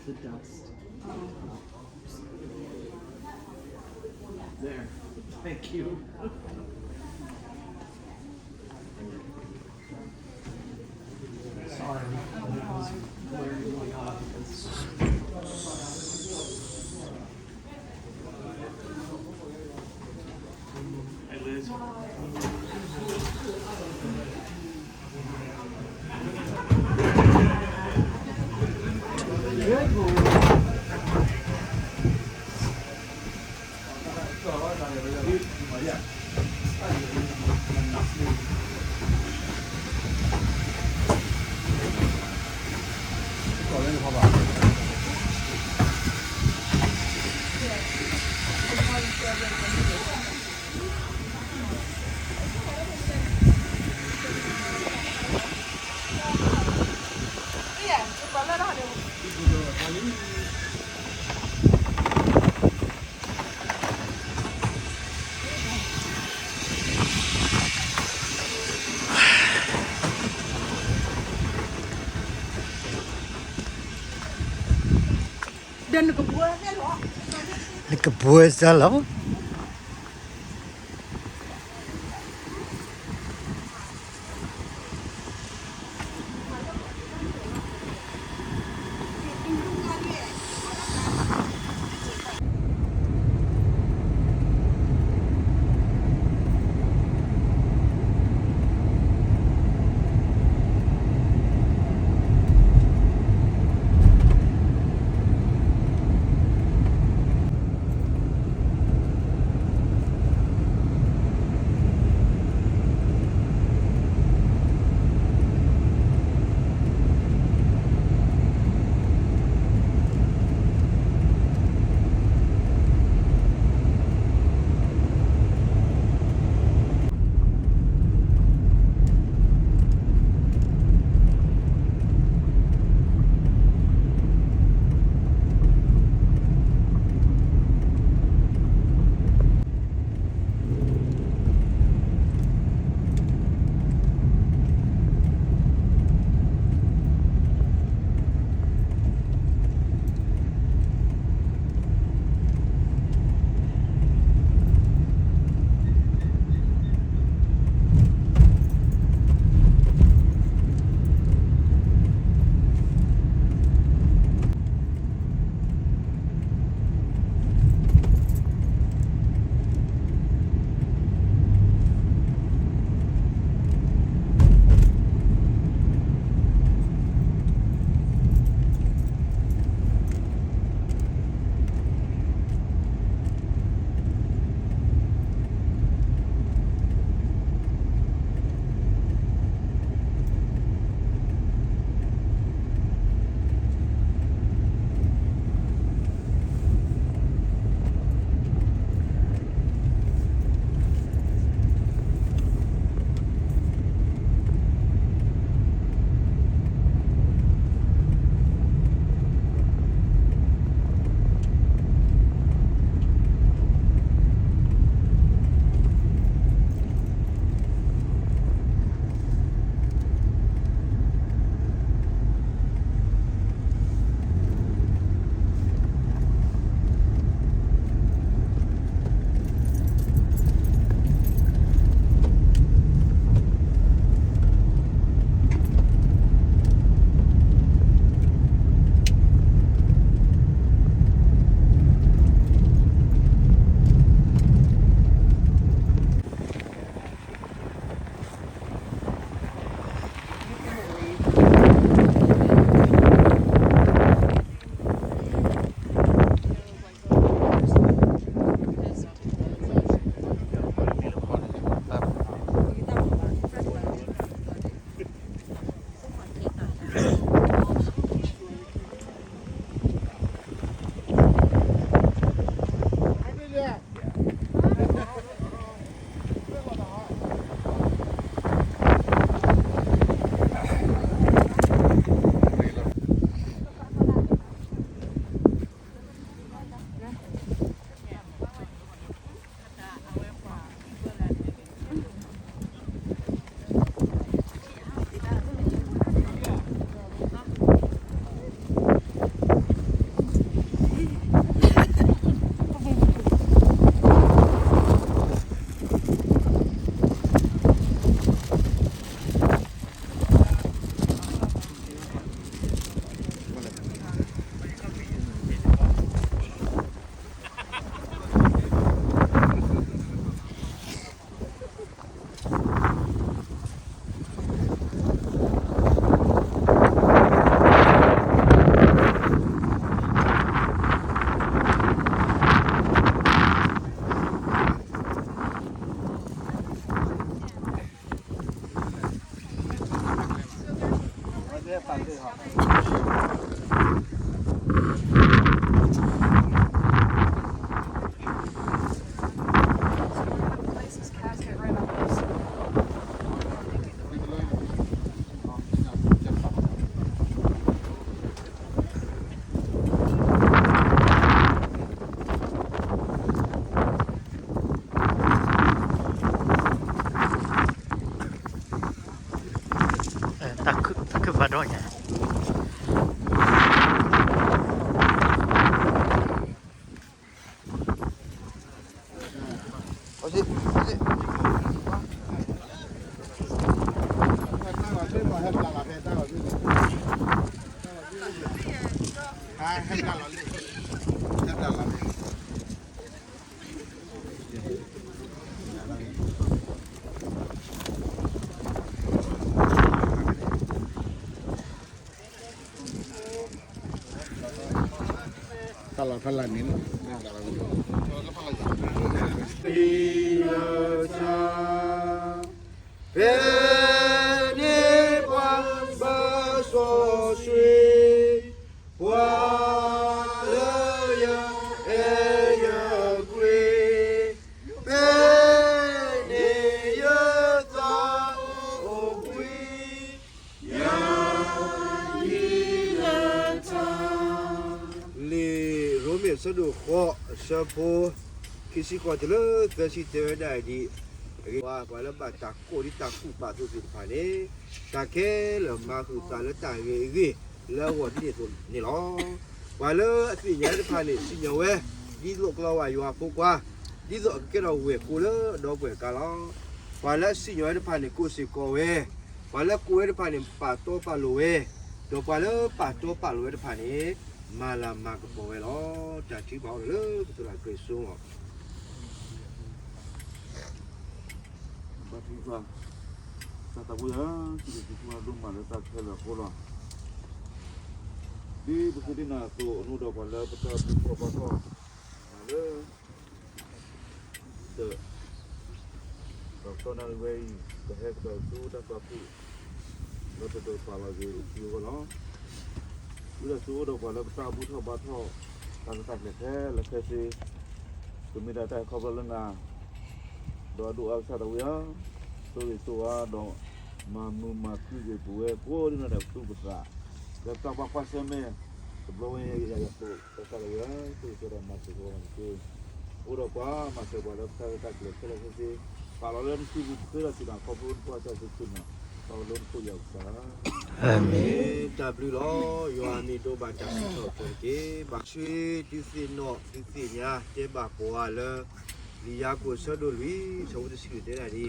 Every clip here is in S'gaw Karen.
The dust. There. Thank you. Sorry. It was glaringly obvious.ဒီးနကဘှၢလီၤ, နကဘှၢစၢ်လီၤ. တ တၢ်ခုၣ်ဖးဒိၣ်ညါ တၢ်လီၤဖဲလၢနံၤလီၤ. ဖဲန့ၣ်ပှၤဘၣ်စီဆှံ ပှၤလၢယအဲၣ်ယကွံ ဖဲန့ၣ်ယသးအိၣ်ဘှံး ယၤယံၤလၢထါ. လံာ်ရိမ့ၤ အဆၢဒိၣ်ဃိး အဆၢဖိ ခံဆံဃိးတုၤလၢသၢဆံ တဲဝဲဒၣ်ဒ်အံၤ, အဂ့ၢ်ဒ်အံၤ, ပှၤလၢဘၣ်တၢ်ကိးဒ်တၢ်ကူၣ်ပာ်အသိးသ့ၣ်တဖၣ်န့ၣ်, တၢ်ခဲလၢာ်မၤဃုာ်သးလၢတၢ်ဂ့ၤအဂ့ၢ် လၢအဂီၢ်ဒ်န့ၣ်အသိးန့ၣ်လီၤ. ပှၤလၢအသ့ၣ်ညါတဖၣ်န့ၣ် စံၣ်ညီၣ်ဝဲ ဒ်သိးကလီၤဝၢ်ယွၤအဖိခွါ, ဒ်သိးအကကဲထီၣ်ဝဲၢ်ကိလၢအဒီပုၢ်ဝဲၢ်အကျါလီၤ. ပှၤလၢအစံၣ်ညီၣ်ဝဲတဖၣ်န့ၣ် ကိးစ့ၢ်ကီးဝဲ, ပှၤလၢကိးဝဲတဖၣ်န့ၣ် ပာ်တီပာ်လိၤဝဲ, ဒီးပှၤလၢပာ်တီပာ်လိၤဝဲတဖၣ်န့ၣ် မၤလၤမၤကပီၤဝဲလီၤ. တၢ်ထုကဖၣ်အိၣ်လၢပသရၣ်ခရံာ်စိအီၤ ဘါထုကဖၣ်, ကစၢ်သးဝံၣ်ဧၢ, စံးဘျုးစံးဖှိၣ်ဒိၣ်မးလၢတၢ်ခဲလၢာ်အဃိလီၤ. ဒ်ပဃ့ဒ်နၤအသိး အနုာ်ဒီးပှၤလၢပတၢ်ဘူၣ်ထီၣ်ဘါထီၣ် လၢ တၢ် ဒီးကတီၢ်နၣ်ရံၣ်ဝဲအံၤ ပဟဲကဒီးဆူတၢ်သွၣ်ဖှံၣ် လၢပဒိးပာ်လီၤက့ၤအထံအဂီၢ်လီၤ. ဝံသးစူၤအိၣ်ဒီးပှၤလၢပတၢ်ဘူၣ်ထီၣ်ဘါထီၣ် တၢ်ကတၢၢ်ကျဲၤခဲလၢာ်ခဲဆ့, ကမ့ၢ်ဒၣ်တၢ်ခီဖျိလၢနၤ, ဒီးအဒိၣ်အါကစၢ်သးဝံၣ်ဧၢ, ဆိၣ်ဂ့ၤဆိၣ်ဝါဒီး မၤမုာ်မၤခုၣ်က့ၤပဝဲကိးဒ်နီၢ်ဒဲး ပသူၣ်ပသး လၢတၢ်ဘၣ်ကွၢ်ဆၢၣ်မဲာ် တဘျီဝဲယၤယၤအသိး ကစၢ်သးဝံၣ်ဧၢ, ဆိၣ်ဂ့ၤဆိၣ်ဝါဒီးမၤစၢၤပှၤဂၤန့ၣ်တက့ၢ်. အိၣ်ဒီးပှၤမၤစၢၤပှၤလၢပတၢ်ရဲၣ်တၢ်ကျဲၤခဲလၢာ်ခဲဆ့, ပာ်လီၤလၢနစုပူၤဃ့ဒီးစံးဒီးခီဖျိနဖိခွါကစၢ်ယ့ၣ်ၡူးခရံာ်န့ၣ်, ပၢ်လၢနခိၣ်ယၤကစၢ်ဧၢ, အၤမ့ၣ်. တၢ်ဘျုးလီၤ. ယွၤအမံၤဒိးဘၣ်တၢ်စံးထီၣ်ပတြၢၤတက့ၢ်. ဘၣ်ဆၣ်ဒုးသ့ၣ်နီၣ်ဒုးသ့ၣ်ညါတဲဘၣ်ပှၤလၢ လံာ်ယၤကိာ်အဆၢဒိၣ်လွံၢ် အဆၢဖိတဆံလွံၢ်တဲဒၣ်ဒ်အံၤ,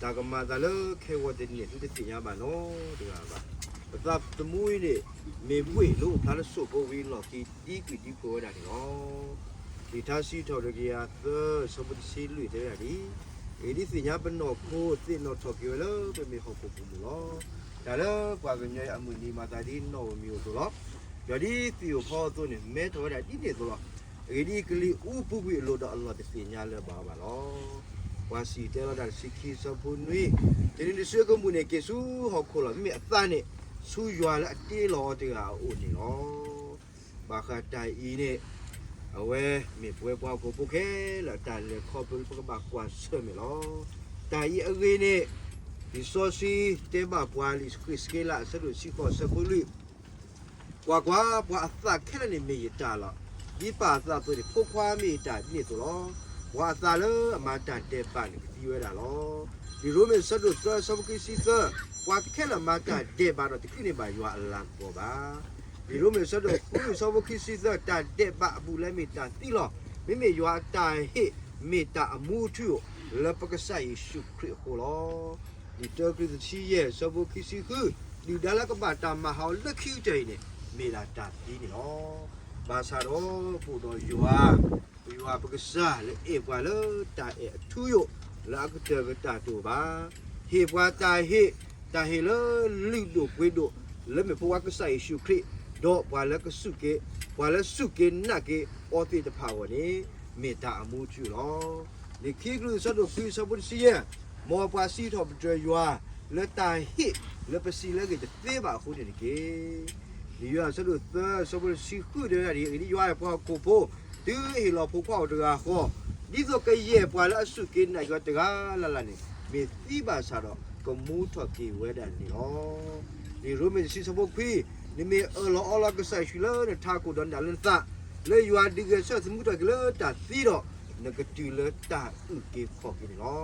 တၢ်ကမၤအသးလၢခဲဂီၤတနံၤ သုတသ့ၣ်ညါဘၣ်နီတဂၤဘၣ်. ပသးသမူအံၤန့ၣ် မ့ၢ်ဘှ့ၣ်လၢအိၣ်ဖျါလၢစိၣ်ဖိဝံၤလီၢ်ခံ ဒံကွံာ်ဒံကွံာ်ဝဲဒၣ်န့ၣ်လီၤ. လံာ်ထါစံးထီၣ်ပတြၢၤ ကယၤသၢ အဆၢဖိတဆံလွံၢ်တဲဝဲဒၣ်ဒ်အံၤ, အဂ့ၢ်ဒ်အံၤ, သ့ၣ်ညါပနီၢ်ခိ သ့ၣ်နီၣ်ထီၣ်က့ၤဝဲလၢပမ့ၢ်ဟီၣ်ခိၣ်ပူၤမုၢ်လီၤ. တၢ်လၢပှၤကညီအမုၢ်နံၤမၤသးဒ်နီၣ်ဧိၤမံၤဧိၤအသိးလီၤ. ဒီးဒ်သ့ၣ်ဧိၤဖီအသိးန့ၣ် မဲထီၣ်ဝဲဒၣ်ဒ်န့ၣ်အသိးလီၤ. အဂ့ၢ်ဒ်အံၤ, ကလံၤအူပူၤကွံာ်အလိၤဒီးအလီၢ်တသ့ၣ်ညါလၢၤဘၣ်အီၤဘၣ်လီၤ. ပှၤစံၣ်တဲၤတဲလီၤတၢ်တဆံခံ အဆၢဖိနွံ, တုၤနုၤတစုအကမူၣ်န့ၣ် က့ၤဆူဟီၣ်ခိၣ်လီၤ. မ့မ့ၢ်အသးန့ၣ် ဆူယွၤလၢအတ့လီၤအီၤတဂၤအအိၣ်န့ၣ်လီၤ. ဘၣ်ဃးတၢ်အံၤန့ၣ် အဝဲမ့ၢ်ပဝဲပှၤဟီၣ်ခိၣ်ဖိခဲလၢာ်အတၢ်လဲၤခီဖျိလၢပကဘၣ်ကွၢ်ဆၢၣ်မဲာ်လီၤ. တၢ်အံၤအဂ့ၢ်န့ၣ် လံာ်စီဆှံတဲဘၣ်ပှၤလံာ်စက့ၢ်စက့လး အဆၢဒိၣ်တဆံဃိး အဆၢဖိလွံၢ်, ကွၢ်ကွၢ်, ပှၤအသးခဲလၢာ်န့ၣ်မ့ၢ်ယတၢ်လီၤ. ဒ်ပၢ်အသးအသိးန့ၣ် ဖိခွါမ့ၢ်ယတၢ်ဒ်န့ၣ်အသိးလီၤ. ပှၤအသးလၢအမၤတၢ်ဒဲးဘးန့ၣ် ကသံဝဲဒၣ်လီၤ. လံာ်ရိမ့ၤအဆၢဒိၣ်သၢ အဆၢဖိခံဆံသၢ, ပှၤခဲလၢာ်မၤတၢ်ဒဲးဘးဒီး တချုးန့ၢ်ဘၣ်ယွၤအလၤကပီၤဘၣ်. လံာ်ရိမ့ၤအဆၢဒိၣ်ဃု အဆၢဖိခံဆံသၢ, တၢ်ဒဲးဘးအဘူးအလဲမ့ၢ်တၢ်သံလီၤ. မ့မ့ၢ်ယွၤအတၢ်ဟ့ၣ် မ့ၢ်တၢ်အမူအထူအယိာ် လၢပကစၢ်ယ့ၣ်ၡူးခရံာ်အဃိလီၤ. လံာ်တၢကရံၣ်သူး တဆံယဲၢ် အဆၢဖိခံဆံဃု, ဒုၣ်ဒါလၢကဘၣ်တၢ်မၤဟးဂီၤလၢခံကတၢၢ်အံၤန့ၣ် မ့ၢ်ဒၣ်တၢ်သံန့ၣ်လီၤ. ဘၣ်ဆၣ်ဒီး ပအိၣ်ဒီးယွၤ, ယွၤပကစၢ်လၢအဲၣ်ပှၤလၢတၢ်အဲၣ်အထူအယိာ် လၢအကတၢၢ်ကတၢၢ်တအိၣ်ဘၣ်. ဟ့ၣ်ပှၤတၢ်ဟ့ၣ်, တၢ်ဟ့ၣ်လၢလုၢ်ဒိၣ်ပှ့ၤဒိၣ် လၢမ့ၢ်ဖိခွါကစၢ်ယ့ၣ်ၡူးခရံာ်, ဒီးပှၤလၢကစူၢ်က့ၤ, ပှၤလၢစူၢ်က့ၤနာ်က့ၤအီၤသ့ၣ်တဖၣ်အဂီၢ်န့ၣ် မ့ၢ်တၢ်အမူအထူအယိာ်လီၤ. လံာ်ခံကရံၣ်သူး အဆၢဒိၣ်ခွံ အဆၢဖိတဆံယဲၢ်, မ်ပှၤစံးထီၣ်ပတြၢၤယွၤ လၢတၢ်ဟ့ၣ်လၢပစံးလၢအဂ့ၢ်တသ့ဘၣ်အဃိန့ၣ်တက့ၢ်. လံာ်ယိၤဟၣ်အဆၢဒိၣ်သၢ အဆၢဖိတဆံဃု တဲဝဲဒၣ်ဒ်အံၤ, အဂ့ၢ်ဒ်အံၤ, ယွၤအဲၣ်ပှၤဟီၣ်ခိၣ်ဖိ, တုၤအဟ့ၣ်လီၤအဖိခွါအီၤတဂၤဃီ, ဒ်သိးကယဲၢ်ပှၤလၢအစူၢ်က့ၤနာ်က့ၤအီၤတဂၤလၢ်လၢ်န့ၣ် မ့ၢ်သံဘၣ်ဆၣ်ဒီး ကမူထီၣ်က့ၤဝဲဒၣ်န့ၣ်လီၤ. လံာ်ရိမ့ၤတဆံ အဆၢဖိခွံ, နမ့ၢ်အၢၣ်လီၤအီလီၤကစၢ်ယ့ၣ်ၡူးလၢနထးခိၣ်ဒီးနဒၣ်လၢနသး, လၢယွၤဒုးဂဲၤဆၢထၢၣ်သမူထီၣ်က့ၤလၢတၢ်သံဒီး, နကတုၤလၢတၢ်အုၣ်က့ၤခီၣ်က့ၤန့ၣ်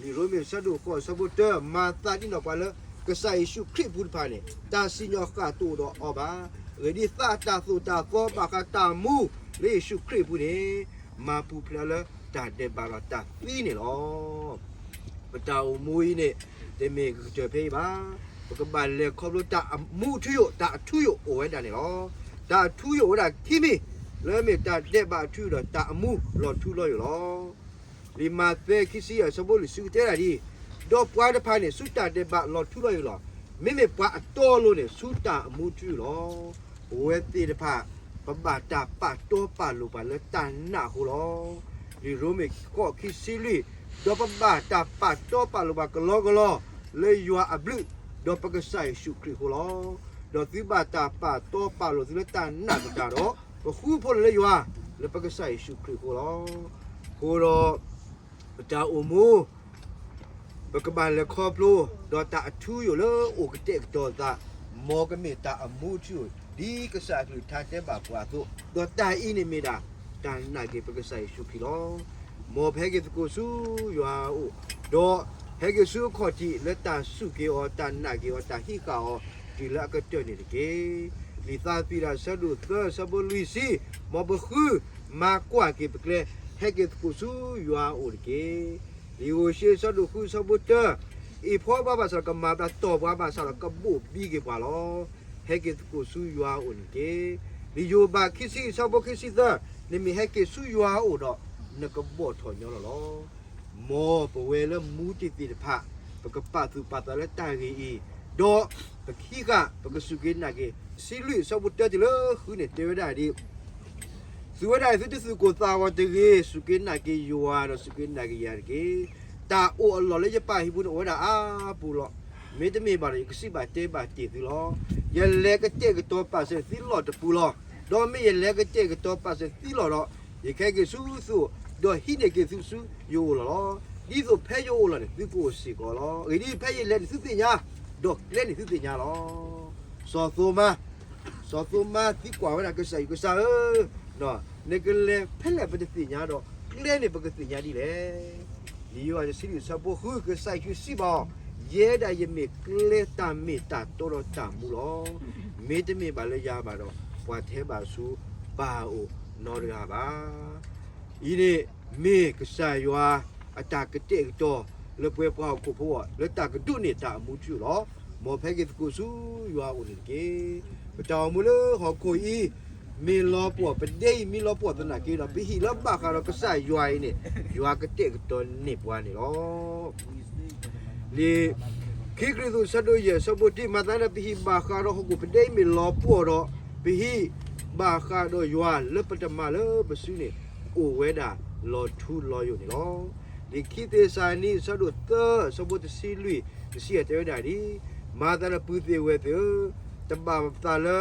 လီၤ. လံာ်ရိမ့ၤအဆၢဒိၣ်ဃိး အဆၢဖိတၢ, မၤသးဒ်န့ၣ်ဒီးပှၤလၢကစၢ်ယ့ၣ်ၡူးခရံာ်အပူၤတဖၣ်န့ၣ် တၢ်စံၣ်ညီၣ်ဃၣ်တအိၣ်ဒီးအီၤဘၣ်. အဂ့ၢ်ဒ်အံၤ, သးအတၢ်သိၣ်တၢ်သီဘၣ်ဃးတၢ်မူလၢယ့ၣ်ၡူးခရံာ်အပူၤန့ၣ် မၤပူၤဖျဲးလၢတၢ်ဒဲးဘးဒီးတၢ်သံန့ၣ်လီၤ. ပတၢ်အိၣ်မူအံၤန့ၣ် တမ့ၢ်ကကတၢၢ်ဖဲအံၤဘၣ်. ပကဘၣ်လဲၤခီဖျိတၢ်အမူအထူအယိာ်, တၢ်အထူအယိာ်အိၣ်ဝဲဒၣ်န့ၣ်လီၤ. တၢ်အထူအယိာ်အိၣ်ဝဲဒၣ်ခံမံၤ, လၢမ့ၢ်တၢ်ဒဲးဘးအထူအယိာ်ဒီးတၢ်အမူလီၤထူလီၤယိာ်လီၤ. လံာ်မးသဲ ခံဆံယဲၢ် အဆၢဖိလွံၢ်ဆံ တဲဒၣ်ဒ်အံၤ, ဒီးပှၤတဖၣ်န့ၣ် ဆူတၢ်ဒဲးဘးလီၤထူလီၤယိာ်လီၤ. မ့မ့ၢ်ပှၤအတီအလိၤန့ၣ် ဆူတၢ်အမူအထူအယိာ်လီၤ. ပဝဲသ့ၣ်တဖၣ် ပဘၣ်တၢ်ပာ်တီပာ်လိၤပှၤလၢတၢ်နာ်အဃိလီၤ. လံာ်ရိမ့ၤ ဃိး ခံဆံလွံၢ်, ဒီးပဘၣ်တၢ်ပာ်တီပာ်လိၤပှၤကလီကလီ လၢယွၤအဘျုး, ဒီးပကစၢ်ယ့ၣ်ၡူးခရံာ်အဃိလီၤ. ဒီးသုဘၣ်တၢ်ပာ်တီပာ်လိၤသုလၢတၢ်နာ်သတးဒီး, ပဃူဖိးလိာ်လၢယွၤ, လၢပကစၢ်ယ့ၣ်ၡူးခရံာ်အဃိလီၤ. အဃိဒီး ပတၢ်အိၣ်မူ ပကဘၣ်လဲၤခီဖျိ ဒီးတၢ်အထူအယိာ်လၢအိၣ်ကတဲာ်ကတီၤသး, မ်ကမ့ၢ်တၢ်အမူအထူအယိာ် ဒ်ကစၢ်အကလုၢ်ကထါတဲဘၣ်ပှၤအသိး, ဒီးတၢ်အံၤန့ၣ်မ့ၢ်ဒၣ် တၢ်နာ်က့ၤပကစၢ်ယ့ၣ်ၡူးခရံာ်လီၤ. မ်ပဟဲက့ၤသကိးဆူယွၤအအိၣ်, ဒီးဟဲက့ၤဆူအခီၣ်ထံးလၢတၢ်စူၢ်က့ၤအီၤ, တၢ်နာ်က့ၤအီၤ, တၢ်ဟံးဃာ်အီၤ တုၤလၢအကတၢၢ်န့ၣ်တက့ၢ်. လံာ်သးပ့ၤတၢ် အဆၢဒိၣ်သၢ အဆၢဖိလွံၢ်ဆံ, မ်ပဃုမၤကွၢ်က့ၤပကျဲ, ဟဲက့ၤသကိးဆူယွၤအအိၣ်တက့ၢ်. လံာ်ဧိၤၡ့ အဆၢဒိၣ်ဃု အဆၢဖိတၢ, အ့ၣ်ဖှီပှၤဘၣ်ဆၣ်ဒီးကမၤဘျါ, တီၢ်ပှၤဘၣ်ဆၣ်ဒီးကဘိၣ်ဘံက့ၤပှၤလီၤ. ဟဲက့ၤသကိးဆူယွၤအအိၣ်န့ၣ်တက့ၢ်. လံာ်ယိၤဘး ခံဆံ အဆၢဖိခံဆံသၢ, နမ့ၢ်ဟဲက့ၤဆူယွၤအအိၣ်ဒီး နကဘီၣ်ထီၣ်ညီလီၤလီၤ. မ်ပဝဲလၢမူတ့ၢ်သ့ၣ်တဖၣ် ပကပာ်သူၣ်ပာ်သးလၢတၢ်ဂ့ၢ်အံၤ, ဒီးပကဟံးဃာ် ပကစူၢ်က့ၤနာ်က့ၤ, ဆံလွံၢ် အဆၢဖိတၢတုၤလၢဃုန့ၣ် တဲဝဲဒၣ်ဒ်အံၤ, သုဝဲဒၣ်အံၤ သုတသူၣ်ကိၢ်သးဂီၤတဂ့ၤ, စူၢ်က့ၤနာ်က့ၤယွၤဒီးစူၢ်က့ၤနာ်က့ၤယၤတက့ၢ်. တၢ်အိၣ်အလီၢ်လၢယပၢ်ဟံၣ်ပူၤန့ၣ် အိၣ်ဝဲဒၣ်အါပူၤလီၤ. မ့တမ့ၢ်ဘၣ်ဒီး ယကစံးဘၣ်တဲဘၣ်တ့ၢ်သုလီၤ. ယလဲၤကတဲာ်ကတီၤပာ်စၢၤသုလီၢ်တပူၤလီၤ. ဒီးမ့ၢ်ယလဲၤကတဲာ်ကတီၤပာ်စၢၤသုလီၢ်ဒီး, ယကဟဲက့ၤဆူသုအိၣ်, ဒီးဟံးန့ၢ်က့ၤသုဆူယအိၣ်လီၢ်လီၤ. ဒ်သိးဖဲယအိၣ်လီၢ်န့ၣ် သုကအိၣ်စ့ၢ်ကီးလီၤ. အဂ့ၢ်ဒ်အံၤ, ဖဲယလဲၤန့ၣ်သုသ့ၣ်ညါ, ဒီးကျဲန့ၣ်သုသ့ၣ်ညါလီၤ. စီၤသိမါ, စီၤသိမါသံကွၢ်ဝဲဒၣ်ကစၢ်ယွၤ, ကစၢ်ဧၢ, နကလဲၤဖဲလဲၣ်ပတသ့ၣ်ညါဒီး ကျဲန့ၣ်ပကသ့ၣ်ညါဒ်လဲၣ်. လံာ်ယိၤဟၣ် တဆံလွံၢ် အဆၢဖိဃု, ကစၢ်ယ့ၣ်ၡူးစံးဘၣ်အီၤ, ယဲဒၣ်ယမ့ၢ်ကျဲ, တၢ်မ့ၢ်တၢ်တီဒီးတၢ်မူလီၤ. မ့တမ့ၢ်ဘၣ်လၢယၤဘၣ်ဒီး, ပှၤတဟဲဘၣ်ဆူပၢ်အအိၣ်နီတဂၤဘၣ်. အံၤန့ၣ်မ့ၢ်ကစၢ်ယွၤအတၢ်ကတဲာ်ကတီၤလၢပဝဲပှၤဟီၣ်ခိၣ်ဖိအဂီၢ် လၢတၢ်ကဒိးန့ၢ်တၢ်အမူထူအယိာ်လီၤ. မ်ပဟဲက့ၤသကိးဆူယွၤအအိၣ်န့ၣ်တက့ၢ်. ပတၢ်အိၣ်မူလၢဟီၣ်ခိၣ်အံၤ မ့ၢ်လီၤပှီၢ်, ပဒဲအံၤမ့ၢ်လီၤပှီၢ်သနာ်က့ဒီး, ပဟံၣ်လၢဘၣ်ဃးဒီးကစၢ်ယွၤအံၤန့ၣ် ယွၤကတဲာ်ကတီၤန့ၢ်ပှၤန့ၣ်လီၤ. လံာ်ခံကရံၣ်သူး အဆၢဒိၣ်ယဲၢ် အဆၢဖိတၢ, မၤသးဒ်ပဟံၣ်ဘၣ်ဃးဒီးဟီၣ်ခိၣ်, ပဒဲအံၤမ့ၢ်လီၤပှီၢ်ဒီး, ပဟံၣ်ဘၣ်ဃးဒီးယွၤလၢပတမၤလၢပစုန့ၣ် အိၣ်ဝဲဒၣ်လီၤထူလီၤယိာ်န့ၣ်လီၤ. လံာ်ခံသ့းစၤလနံ အဆၢဒိၣ်သၢ အဆၢဖိတဆံလွံၢ် တဆံယဲၢ် တဲဝဲဒၣ်ဒ်အံၤ, မၤသးဒီးပုၢ်သ့ၣ်ဝဲၢ်သ့ၣ်ဧၢ, တဘၣ်သးလၢ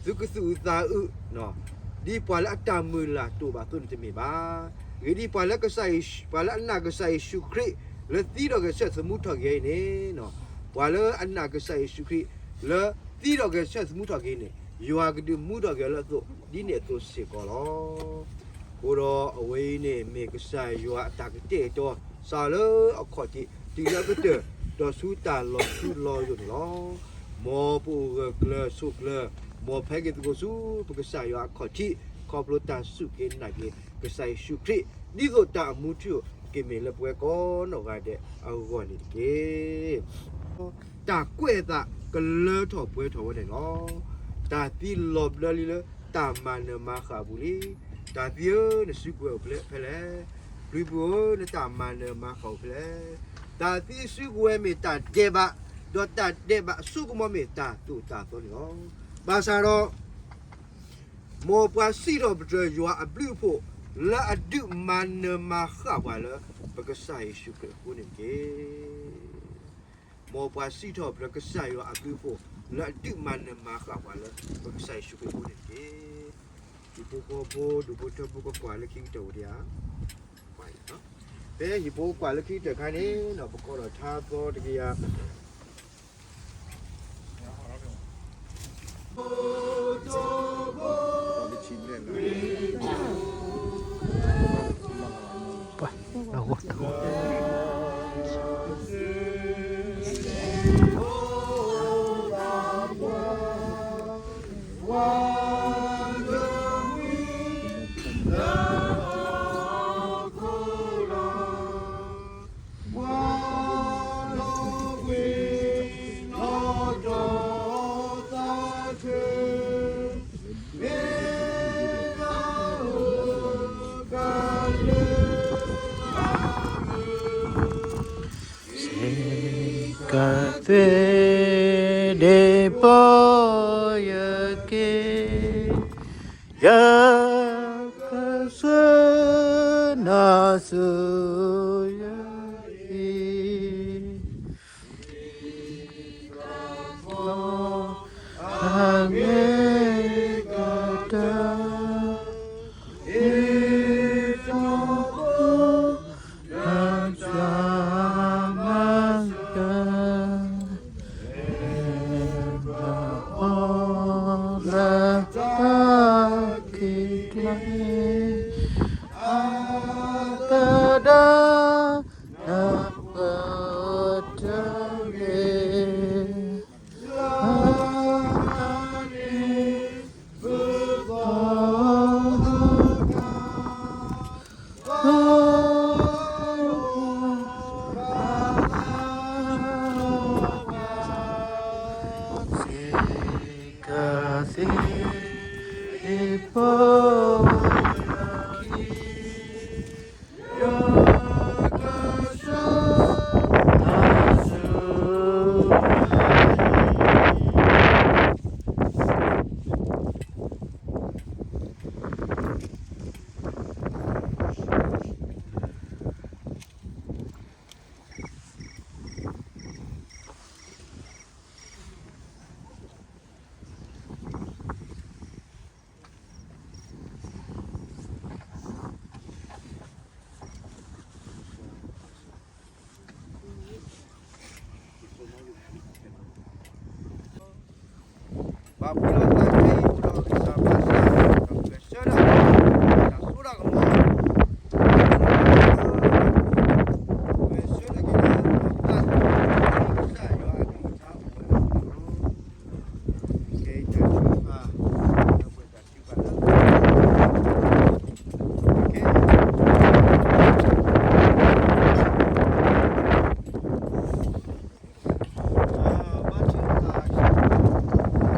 သုကသူၣ်အုးသးအုး, ဒ်ပှၤလၢအတၢ်မုၢ်လၢ်တိာ်ဘၣ်အသိးန့ၣ်တမ့ၢ်ဘၣ်. ဂ့ၤဒ်ပှၤလၢကစၢ်ယ့ၣ်, ပှၤလၢအနာ်ကစၢ်ယ့ၣ်ၡူးခရံာ် လၢသံထီၣ်ဂဲၤဆၢထၢၣ်သမူထီၣ်က့ၤအံၤန့ၣ်, ပှၤလၢအနာ်ကစၢ်ယ့ၣ်ၡူးခရံာ် လၢသံထီၣ်ဂဲၤဆၢထၢၣ်သမူထီၣ်က့ၤအံၤန့ၣ် ယွၤကဒုးမူထီၣ်က့ၤအီၤလၢအသိး ဒ်န့ၣ်အသိးစ့ၢ်ကီးလီၤ. အဃိဒီးအဝဲအံၤန့ၣ် မ့ၢ်ကစၢ်ယွၤအတၢ်ကတဲာ်ကတီၤ စးလၢအခီၣ်ထံးတုၤလၢအကတၢၢ် ဒီးဆူတၢ်လီၤထူလီၤယိာ်န့ၣ်လီၤ. မ်ပအိၣ်ဂၢၢ်ကျၢၤဆိးကျၢၤ, မ်ဖဲက့ၤသကိးဆူပကစၢ်ယွၤအခီၣ်ထံး ခီဖျိတၢ်စူၢ်က့ၤနာ်က့ၤကစၢ်ယ့ၣ်ၡူးခရံာ် ဒ်သိးတၢ်အမူထူ ကမ့ၢ်လၢပဝဲကိးနီၢ်ဂၤဒဲးအဂီၢ်န့ၣ်တက့ၢ်. တၢ်ကွဲးအသးကလၢထီၣ်ပှဲၤထီၣ်ဝဲန့ၣ်လီၤ. တၢ်သံလီၤဘျၢလံလၢတၢ်မၤနၢၤမၤဃၣ်အပူၤလံ. တၢ်သံဧၢ, နစုကဝဲၤအိၣ်ဖဲလဲၣ်. ပျုၤပူၤဧၢ, နတၢ်မၤနၢၤမၤဃၣ်အိၣ်ဖဲလဲၣ်. တၢ်သံစုကဝဲၤမ့ၢ်တၢ်ဒဲးဘး, ဒီးတၢ်ဒဲးဘးအစိကမီၤမ့ၢ်တၢ်သိၣ်တၢ်သီန့ၣ်လီၤ. ဘၣ်ဆၣ်ဒီး မ်ပှၤစံးထီၣ်ပတြၢၤယွၤအဘျုးအဖှိၣ် လၢအဒုးမၤနၢၤမၤဃၣ်ပှၤလၢ ပကစၢ်ယ့ၣ်ၡူးခရံာ်အဃိန့ၣ်တက့ၢ်. မ်ပှၤစံးထီၣ်ပတြၢၤကစၢ်ယွၤအဘျုးအဖှိၣ် လၢအဒုးမၤနၢၤမၤဃၣ်ပှၤလၢ ပကစၢ်ယ့ၣ်ၡူးခရံာ်အဃိန့ၣ်တက့ၢ်. ဟံၣ်ဖိဃီဖိ ဒူၣ်ဖိထၢဖိကကွၢ်လၢခံကတၢၢ်ဝဲဒၣ်ဧါ. ဖဲဟံၣ်ဖိကွၢ်လၢခံကတၢၢ်ခါန့ၣ် ပကိးဒီးထါသီတကယၤ စ့ၢ်ကီးသ့ၣ်ဒ့ၣ်ပီၢ်ယက့ၢ်, ယကစၢ်နၤစူၤယအံၤ အမ့ၢ်ကတၢၢ် နတၢ်မၤစၢၤ လၢတၢ်ခံးကျါ အသဒၢ နပတၢၢ်ဂ့ၤ လၢ ပာ်ဖှိၣ်လီၤသးခဲအံၤ အိၣ်ဒီးကစၢ်ဘၣ်ဆၣ် ဒီးပကဆၢထၢၣ် တၢ်စိတၢ်ကမီၤ ပကဆၢထၢၣ်က့ၤလၢ တၢ်သးကစၢ်ယွၤအကလုၢ်ကထါအိၣ်ဝဲ ကဲတၢ်ထုကဖၣ် ဒီးပတၢ်ထုကဖၣ်လၢ ကဲ ဘါထုကဖၣ်,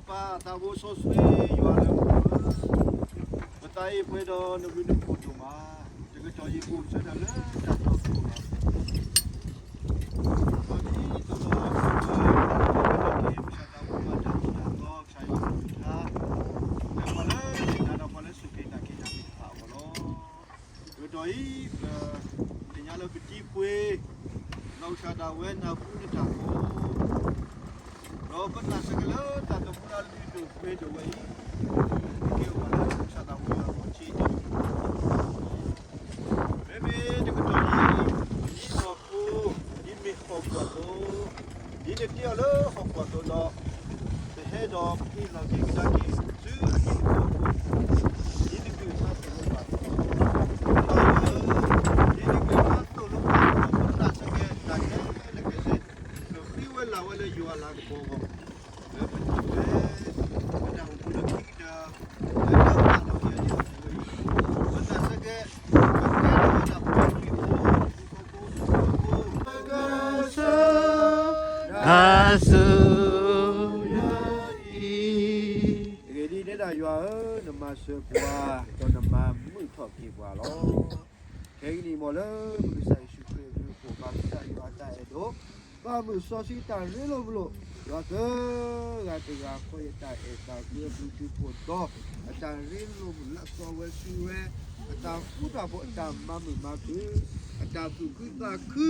ပပၢ်သးဘိစီဆှံယွၤလၢမူခိၣ်ဧၢ, ပသးအံၤပှဲၤဒီးနဘျုးနဖှိၣ်ဒိၣ်မး, တကတီၢ်အံၤပအိၣ်ဆၢထၢၣ်လၢတၢ်တီခိၣ်လီၤ. ဒီးဒ်သိးဒီး ပကဘၣ်က့ၤပဆၣ်သးဖိမၤတၢ်သိၣ်တၢ်သီ ကစၢ်ယွၤကလုၢ်ကထါ, ဒီးပှၤလၢအသ့ၣ်ညါဒီးပှၤလၢအစူၢ်က့ၤနာ်က့ၤတၢ်သ့ၣ်တဖၣ်အဂီၢ်လီၤ. တကတီၢ်အံၤ ပသ့ၣ်ညါလၢပတံၤပှ့ၤ ဒီးကစၢ်ဒၣ်ဝဲနၢ်ဟူနတၢ်ကိး ပနာ်စ့ၢ်ကီးလၢတၢ်သမူလၢအလုၢ်ဒိၣ်ပှ့ၤဒိၣ်ဝဲအံၤ, ကဲဝဲလၢကစၢ်သးဝံၣ်အလီၢ်ဆ့, မ့မ့ၢ်တကတီၢ်အံၤ, ဒ်နီၢ်ခိ, ဒ်မ့ၢ်ဟီၣ်ကဝီၤအသိး, ဒ်နတ့အီၤလၢဟီၣ်ကဝီၤအသိးဒီး, ပဟဲဒီးပက့ၤလီၤက့ၤကဒါက့ၤဆူအဟံၣ်အဃီအဃိ, ဒ်နကလုၢ်ကထါသိၣ်လိပှၤအသိး, ဒ်နကလုၢ်ကထါသိၣ်လိပှၤအသိး, ပနာ်စ့ၢ်ကီးတၢ်ခဲလၢာ်ခဲဆ့ ဃ့ဝဲလၢ်ဝဲလၢယွၤအလၤကပီၤအဂီၢ်, လၢပတၢ်ဝဲ, ပတၢ်အိၣ်ဖှိၣ်လၢခံကတၢၢ်, လၢတၢ်ပာ်လီၤက့ၤအဝဲအံၤ, ပနာ်စ့ၢ်ကီး, ပကဲထီၣ်ဝဲဒၣ်ပှၤခရံာ်ဖိ, တဂၤဆူညါအံၤ, တဂ့ၤဒ်န့ၣ်ဒီးယွၤဧၢ, နမၤစၢၤပှၤ, ဒီးနမၤမုာ်ထီၣ်က့ၤပှၤလီၤ. ခဲကနံၣ်အံၤ မ်လၢပကစၢ်ယ့ၣ်ၡူးခရံာ်အဘျုးအဖှိၣ် ဘၣ်ကစၢ်ယွၤအတၢ်အဲၣ်ဒိး, ဘၣ်မုာ်စီဆှံတၢ်ရ့လိာ်မုာ်လိာ်, ယွၤသၢဂၤတဂၤဃီ ယတၢ်အဲၣ်တၢ်ကွံအဘျုးအဖှိၣ်ဒီး, အတၢ်ရ့လိာ်မုာ်လၢအသီဝဲဆူဝဲ, အတၢ်ဃူတၢ်ဖိး အတၢ်မၤမုာ်မၤခုၣ်, အတၢ်သူၣ်ခုသးခု,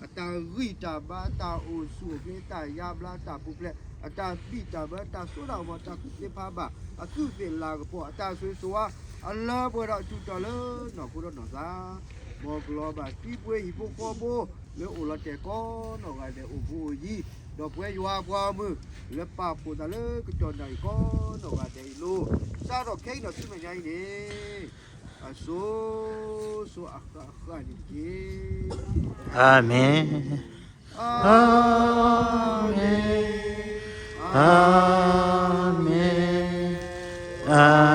အတၢ်ဂံၢ်တၢ်ဘါ, အတၢ်အိၣ်ဆူၣ်အိၣ်ချ့, အတၢ်ယါဘျါ, အတၢ်ပူၤဖျဲး, အတၢ်ဘံၣ်တၢ်ဘၢ, အတၢ်စိတၢ်ကမီၤ, တၢ်ကူၣ်သ့ဖးဘၣ်, အသူးသ့ၣ်လၤကပီၤ, အတၢ်ဆိၣ်ဂ့ၤဆိၣ်ဝါ, အလၢပှဲၤဒီးအတုၤတီၤလၢနီၢ်ခိဒီးနီၢ်သး, မ်ကလီၤဘၣ်သံပှ့ၤဟံၣ်ဖိဃီဖိ, လၢအိၣ်လီၤတဲာ်ကိးနီၢ်ဂၤဒဲးအိၣ်ဘူးအိၣ်ယံၤ, ဒီးပဝဲယွၤအပှၤဂီၢ်မုၢ်, လၢပာ်ဖှိၣ်သးလၢကတီၢ်နၣ်ရံၣ်ကိးနီၢ်ဂၤဒဲးအံၤလီၤ. စးထီၣ်ခဲအံၤဒီးဆူမဲာ်ညါအံၤန့ၣ်, အစိၤစိၤအဃၣ်ဃၣ်န့ၣ်တက့ၢ်. အၤမ့ၣ်, အၤမ့ၣ်, အၤမ့ၣ်, အၤ